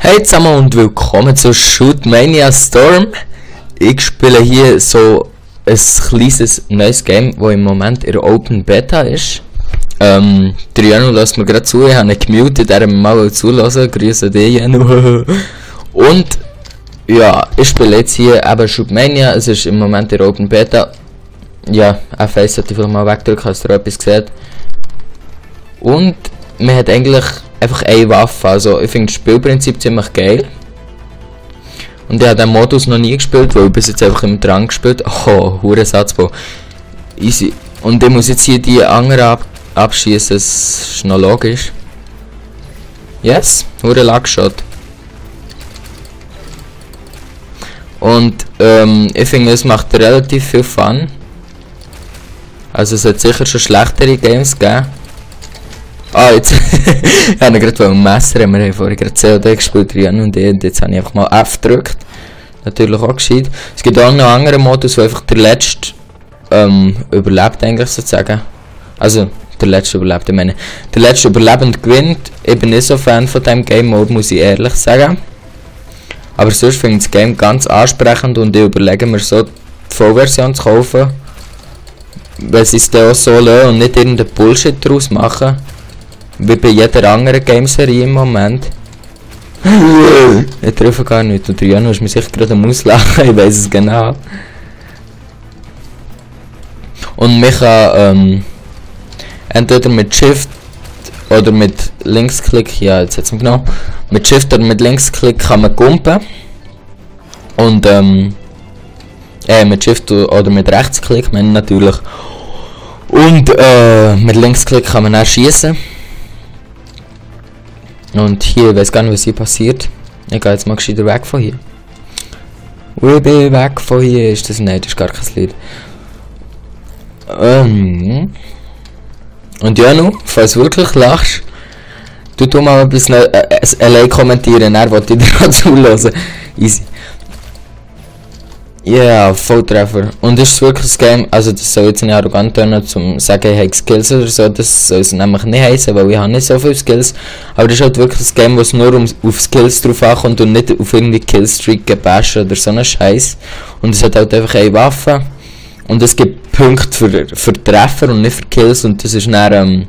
Hey zusammen und willkommen zu Shootmania Storm. Ich spiele hier so ein kleines neues Game, das im Moment in der Open Beta ist. Der Janu lässt mir gerade zu, ich habe ihn gemutet, er mal zulassen. Grüße dich, Janu. Und ja, ich spiele jetzt hier eben Shootmania, es ist im Moment in der Open Beta. Ja, F1 sollte ich vielleicht mal wegdrücken, hast du etwas gesehen. Und man hat eigentlich einfach eine Waffe, also ich finde das Spielprinzip ziemlich geil. Und ich habe den Modus noch nie gespielt, weil ich bis jetzt einfach im Drang gespielt. Oh, hure Satzbau. Easy. Und ich muss jetzt hier die anderen abschießen, das ist noch logisch. Yes, hure Luckshot. Und ich finde es macht relativ viel Fun. Also es hat sicher schon schlechtere Games gegeben. Ah, jetzt ich habe gerade ein Messer, wir haben vorhin gerade COD gespielt, Rian und ich, und jetzt habe ich einfach mal F gedrückt. Natürlich auch gescheit. Es gibt auch noch andere Modus, wo einfach der Letzte überlebt eigentlich sozusagen. Also, der Letzte überlebt, ich meine, der Letzte überlebend gewinnt. Ich bin nicht so Fan von diesem Game Mode, muss ich ehrlich sagen. Aber sonst finde ich das Game ganz ansprechend und ich überlege mir so, die Vollversion zu kaufen. Weil sie es dann auch so lassen und nicht irgendeinen Bullshit daraus machen. Wie bei jeder anderen Gameserie im Moment. Ich treffe gar nicht. Und Janu ist mir sicher gerade am Auslachen, ich weiß es genau. Und man kann entweder mit Shift oder mit Linksklick, ja jetzt hat's mir genommen, mit Shift oder mit Linksklick kann man gumpen. Und mit Shift oder mit Rechtsklick, meine natürlich. Und mit Linksklick kann man auch schießen. Und hier, ich weiß gar nicht, was hier passiert. Ich gehe jetzt mal gescheiter weg von hier. Ich bin weg von hier. Ist das nicht? Das ist gar kein Lied. Und Janu, falls du wirklich lachst, tu mal ein bisschen allein kommentieren, er wollte dir gerade zuhören. Easy. Ja, yeah, Volltreffer. Und ist es wirklich ein Game, also das soll jetzt nicht arrogant tönen, zum sagen, ich habe Skills oder so, das soll es nämlich nicht heißen, weil ich habe nicht so viele Skills. Aber das ist halt wirklich ein Game, wo es nur auf Skills drauf ankommt und nicht auf irgendwie Killstreak, Gebashen oder so einen Scheiß. Und es hat halt einfach eine Waffe. Und es gibt Punkte für Treffer und nicht für Kills. Und das ist dann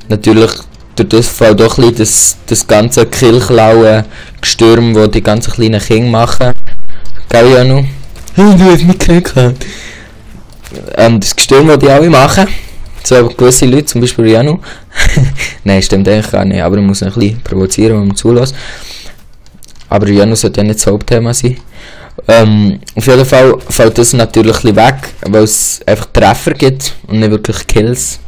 natürlich durch das Fall doch ein bisschen das ganze Killklauen, Gestürm, das die ganzen kleinen Kinder machen. Gell, Janu? Du hast mich gekriegt. Das Gestürm, das die alle machen. So gewisse Leute, zum Beispiel Janu. Nein, stimmt eigentlich gar nicht, aber ich muss noch ein bisschen provozieren, wenn man zulässt. Aber Janu sollte ja nicht das Hauptthema sein. Auf jeden Fall fällt das natürlich ein bisschen weg, weil es einfach Treffer gibt und nicht wirklich Kills.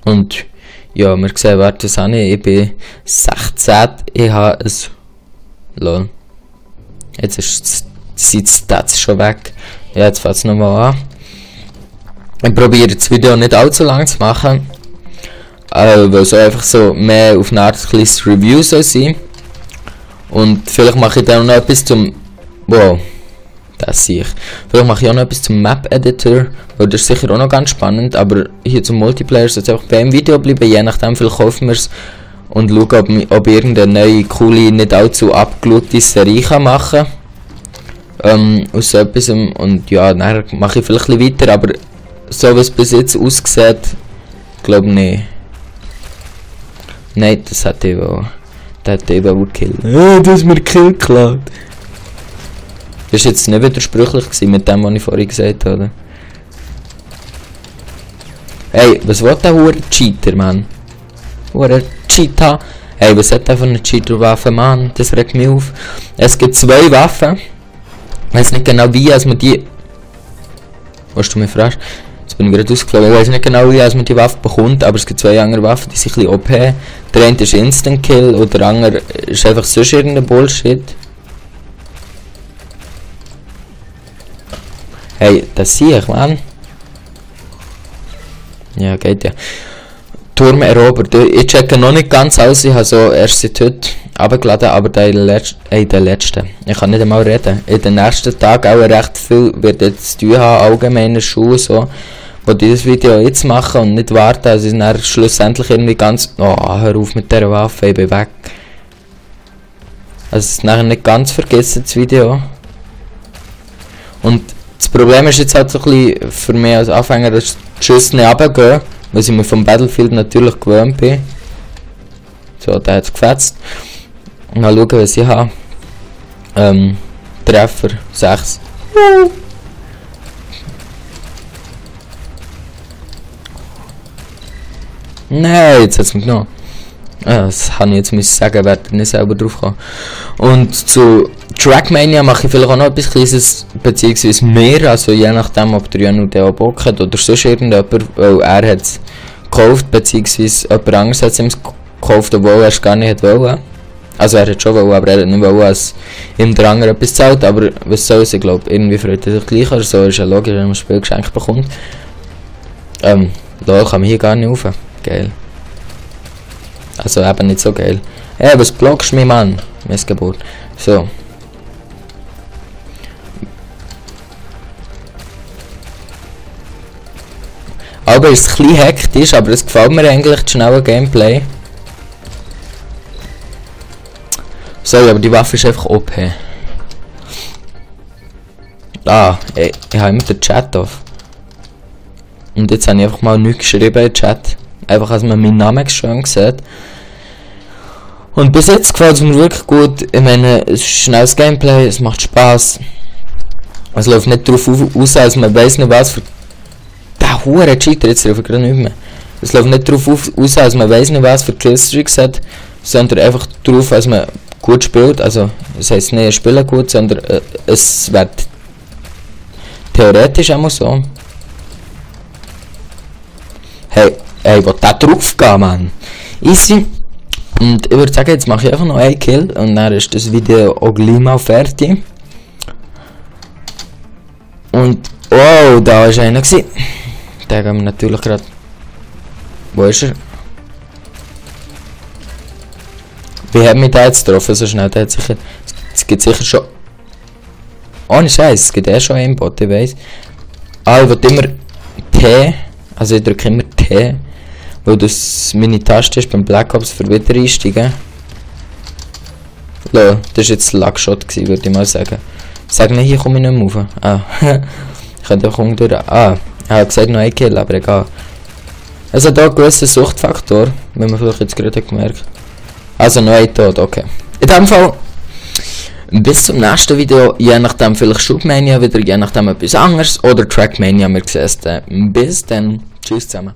Und ja, wir sehen, warte, das habe ich bin 16, ich habe es... Lol. Jetzt sind die Stats schon weg. Ja, jetzt fängt es nochmal an. Ich probiere das Video nicht allzu lang zu machen. Weil es einfach so mehr auf eine Art kleines Review soll sein. Und vielleicht mache ich dann noch etwas zum... Wow. Das sehe ich. Vielleicht mache ich auch noch etwas zum Map Editor. Weil das ist sicher auch noch ganz spannend. Aber hier zum Multiplayer soll es einfach bei einem Video bleiben. Je nachdem, vielleicht kaufen wir es. Und schauen, ob ich irgendeine neue, coole, nicht allzu abgeschaute Serie kann machen kann. Aus so etwas, und ja, dann mache ich vielleicht ein bisschen weiter, aber so wie es bis jetzt aussieht, glaube ich nicht. Nein, das hat ich wohl. Das hat ich wohl gekillt. Du hast mir Kill geklaut. Das war jetzt nicht widersprüchlich mit dem, was ich vorhin gesagt habe. Hey, was will der hure Cheater, Mann? Hure Cheater. Hey, was hat der für eine Cheater-Waffe, Mann? Das regt mich auf. Es gibt zwei Waffen. Ich weiß nicht genau wie, als man die... Was du mich fragst? Jetzt bin ich gerade ausgeflogen. Ich weiß nicht genau wie, als man die Waffe bekommt, aber es gibt zwei andere Waffen, die sind ein bisschen OP. Der eine ist Instant Kill und der andere ist einfach sonst irgendein Bullshit. Hey, das sehe ich, Mann. Ja, geht ja. Turm erobert. Ich checke noch nicht ganz aus, ich habe so erst seit heute abgeladen, aber der letzte. Ich kann nicht einmal reden. In den nächsten Tagen auch recht viel wird jetzt zu tun haben, allgemeine Schuhe so. Wo dieses Video jetzt machen und nicht warten, also ist dann schlussendlich irgendwie ganz... Oh, hör auf mit dieser Waffe, ich bin weg. es nachher nicht ganz vergessen, das Video. Und das Problem ist jetzt halt so ein bisschen für mich als Anfänger, dass die Schüsse nicht runtergehen, weil ich mir vom Battlefield natürlich gewöhnt bin. So, der hat es gefetzt. Und mal schauen, was ich habe. Treffer 6. Nein, jetzt hat es mich genommen. Das kann ich jetzt müssen sagen, werde nicht selber drauf kommen. Und zu Trackmania mache ich vielleicht auch noch etwas Kleines, beziehungsweise mehr, also je nachdem, ob der Janu den auch Bock hat oder sonst irgendjemand, weil er hat es gekauft, beziehungsweise jemand anderes hat es ihm gekauft, obwohl er es gar nicht wollte. Also er hat schon wollen, aber er hat nicht wollen, als ihm der andere etwas zahlt, aber was soll es, ich glaube, irgendwie freut er sich gleich, oder so ist ja logisch, wenn man ein Spiel geschenkt bekommt. Da kann man hier gar nicht rauf. Geil. Also eben nicht so geil. Hey, was blockst du mich, Mann? Missgeburt. So. Aber es ist ein bisschen hektisch, aber es gefällt mir eigentlich das schnelle Gameplay. Sorry, aber die Waffe ist einfach OP. Ich habe immer den Chat auf. Und jetzt habe ich einfach mal nichts geschrieben im Chat. Einfach, als man meinen Namen schön sieht. Und bis jetzt gefällt es mir wirklich gut. Ich meine, es ist schnelles Gameplay, es macht Spaß. Es läuft nicht darauf aus, als man weiß nicht was für... Der hure Cheater, jetzt rufe ich gerade nicht mehr. Es läuft nicht darauf aus, als man weiß nicht was für Killstreaks hat, sondern einfach darauf, als man gut spielt. Also, das heisst nicht, ich spiele gut, sondern es wird theoretisch auch so. Hey, wo da drauf gehen, Mann? Easy. Und ich würde sagen, jetzt mache ich einfach noch einen Kill und dann ist das Video auch gleich mal fertig. Und, oh, da war einer gewesen. Den gehen wir natürlich gerade. Wo ist er? Wie hat mich da jetzt getroffen so schnell? Der hat sicher. Es gibt sicher schon. Ohne Scheiß, es gibt schon einen Bot, ich weiss. Ich will immer T. Also ich drücke immer T. Weil das meine Taste ist beim Black Ops für wieder einsteigen. Das war jetzt ein Luckshot, würde ich mal sagen. Sag nicht, hier komme ich nicht mehr rauf. Ich könnte auch unten durch. Ich habe gesagt, noch ein Kill, aber egal. Es hat auch einen gewissen Suchtfaktor, wenn man vielleicht jetzt gerade gemerkt. Also noch ein Tod, okay. In dem Fall, bis zum nächsten Video, je nachdem vielleicht Shootmania wieder, je nachdem etwas anderes oder Trackmania, wir sehen es dann. Bis dann, tschüss zusammen.